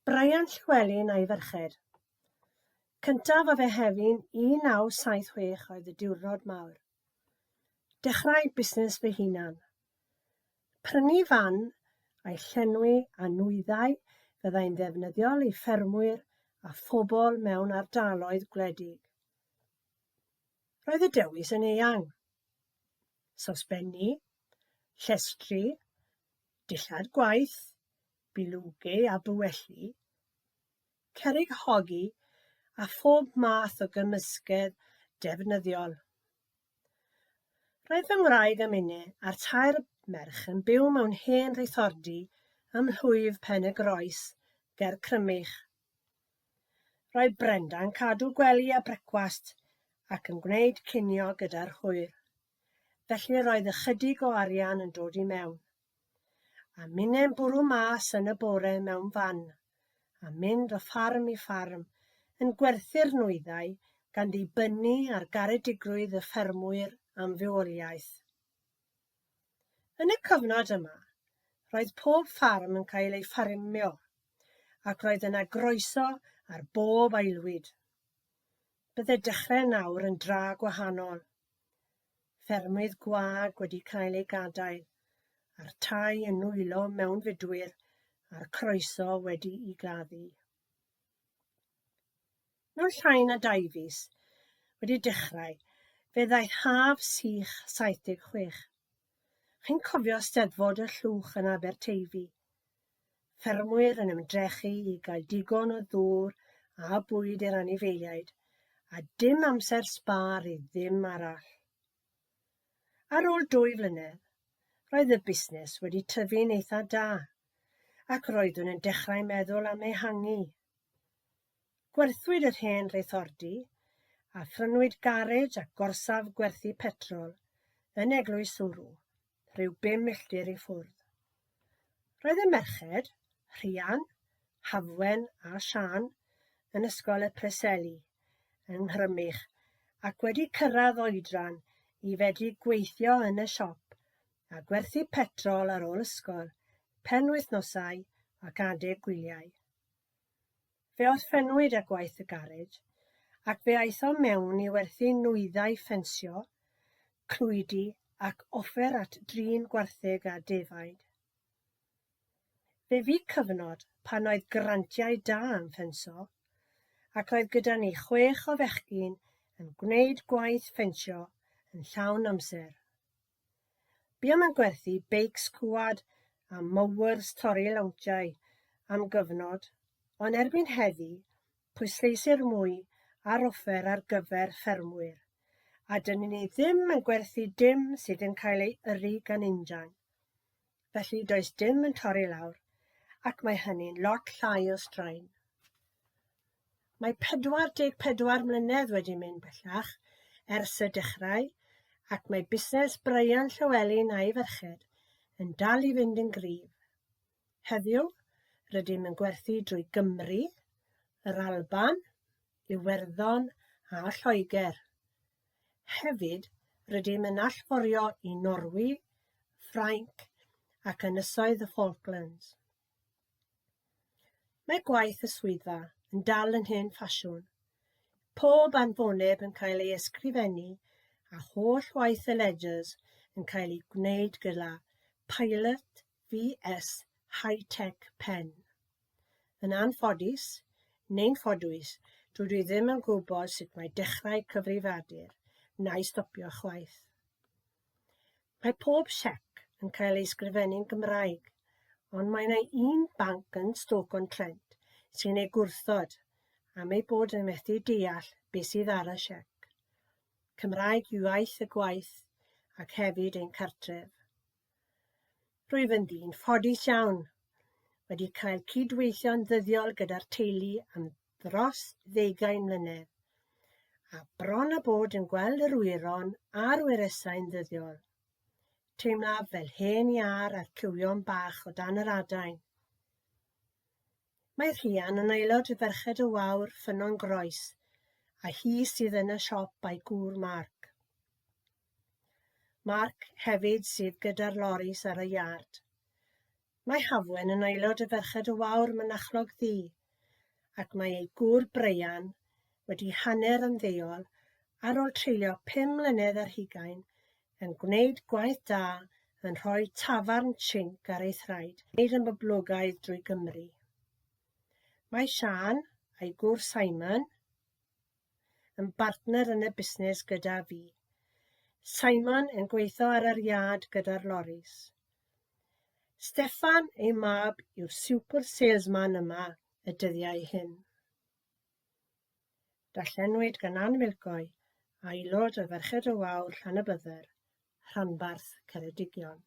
Brian Llywelyn a'i ferched. Cyntaf o Fehefin 1976 oedd y diwrnod mawr. Dechrau busnes fy hunan. Prynu fan a'i llenwi â nwyddau fyddai'n ddefnyddiol i ffermwyr a phobl mewn ardaloedd gwledig. Roedd y dewis yn eang. Sosbenni, llestri, dillad gwaith, bilwgu a bywelli, cerrig hogi a phob math o gymysgedd defnyddiol. Roedd fy ngwraig a minne a'r tair merch yn byw mewn hen reithordy ym mhlwyf Pen y Groes ger Crymych. Roedd Brenda'n cadw gwely a brecwast ac yn gwneud cinio gyda'r hwyr, felly roedd ychydig o arian yn dod i mewn. A minne'n bwrw mas yn y bore mewn fan, a mynd o ffarm i ffarm yn gwerthu'r nwyddau gan ddibynnu ar garedigrwydd y ffermwyr am fywoliaeth. Yn y cyfnod yma, roedd pob ffarm yn cael ei ffarmio, ac roedd yna groeso ar bob aelwyd. Bydde dechrau nawr yn dra gwahanol. Ffermydd gwag wedi cael eu gadael, a'r tai yn nwylo mewnfudwyr a'r croeso wedi'i gladdu. Mewn llai na dau fis wedi dechrau, fe ddaeth haf sych 76. Chi'n cofio Steddfod y Llwch yn Aberteifi? Ffermwyr yn ymdrechu i gael digon o ddŵr a bwyd i'r anifeiliaid, a dim amser sbâr i ddim arall. Ar ôl dwy flynedd, roedd y busnes wedi tyfu'n eitha da, ac roeddwn yn dechrau meddwl am ehangu. Gwerthwyd yr hen reithordy, a phrynwyd garej a gorsaf gwerthu petrol yn Eglwys Swrw, rhyw bum milltir i ffwrdd. Roedd y merched, Rhian, Hafwen a Siân, yn Ysgol y Preseli yng Nghrymych ac wedi cyrraedd oedran i fedru gweithio yn y siop a gwerthu petrol ar ôl ysgol, penwythnosau ac adeg gwyliau. Fe orffennwyd â gwaith y garej, ac fe aethom mewn i werthu nwyddau ffensio, clwydi ac offer at drin gwartheg a defaid. Fe fu cyfnod pan oedd grantiau da am ffenso, ac roedd gyda ni chwech o fechgyn yn gwneud gwaith ffensio yn llawn amser. Buom yn gwerthu beics cwad a mowers torri lawntiau am gyfnod, ond erbyn heddi pwysleisir mwy ar offer ar gyfer ffermwyr, a dyn ni ddim yn gwerthu dim sydd yn cael ei yrru gan injan. Felly does dim yn torri lawr, ac mae hynny'n lot llai o straen. Mae 44 mlynedd wedi mynd bellach ers y dechrau ac mae busnes Brian Llywelyn a'i ferched yn dal i fynd yn gryf. Heddiw, rydym yn gwerthu drwy Gymru, yr Alban, Iwerddon a Lloegr. Hefyd, rydym yn allforio i Norwy, Ffrainc ac Ynysoedd y Falklands. Mae gwaith y swyddfa yn dal yn hen ffasiwn. Pob anfoneb yn cael ei ysgrifennu a holl waith y ledgers yn cael eu gwneud gyda Pilot VS High-Tech Pen. Yn anffodus, neu'n ffodus, dydw i ddim yn gwybod sut mae dechrau cyfrifiadur, na'i stopio chwaith. Mae pob siec yn cael ei sgrifennu'n Gymraeg, ond mae yna un banc yn Stoke-on-Trent sy'n ei gwrthod am eu bod yn methu deall beth sydd ar y siec. Cymraeg yw iaith y gwaith ac hefyd ein cartref. Rwyf yn ddyn ffodus iawn, wedi cael cydweithio'n ddyddiol gyda'r teulu am dros ddeugain mlynedd, a bron a bod yn gweld yr wyron a'r wyresau'n ddyddiol. Teimlaf fel hen iâr a'r cywion bach o dan yr adain. Mae Rhian yn aelod o Ferched y Wawr Ffynnon Groes, a hi sydd yn y siop a'i gŵr Mark. Mark hefyd sydd gyda'r loris ar y iard. Mae Hafwen yn aelod o Ferched y Wawr Mynachlog Ddu. Ac mae ei gŵr Brian wedi hanner ymddeol ar ôl treulio 25 mlynedd yn gwneud gwaith da yn rhoi tafarn Chinc ar ei thraed, wneud yn boblogaidd drwy Gymru. Mae Siân a'i gŵr Simon yn bartner yn y busnes gyda fi. Simon yn gweithio ar yr iard gyda'r loris. Steffan, ei mab, yw'r super salesman yma y dyddiau hyn. Darllenwyd gan Ann Milcoy, aelod o Ferched y Wawr Llanybydder, rhanbarth Ceredigion.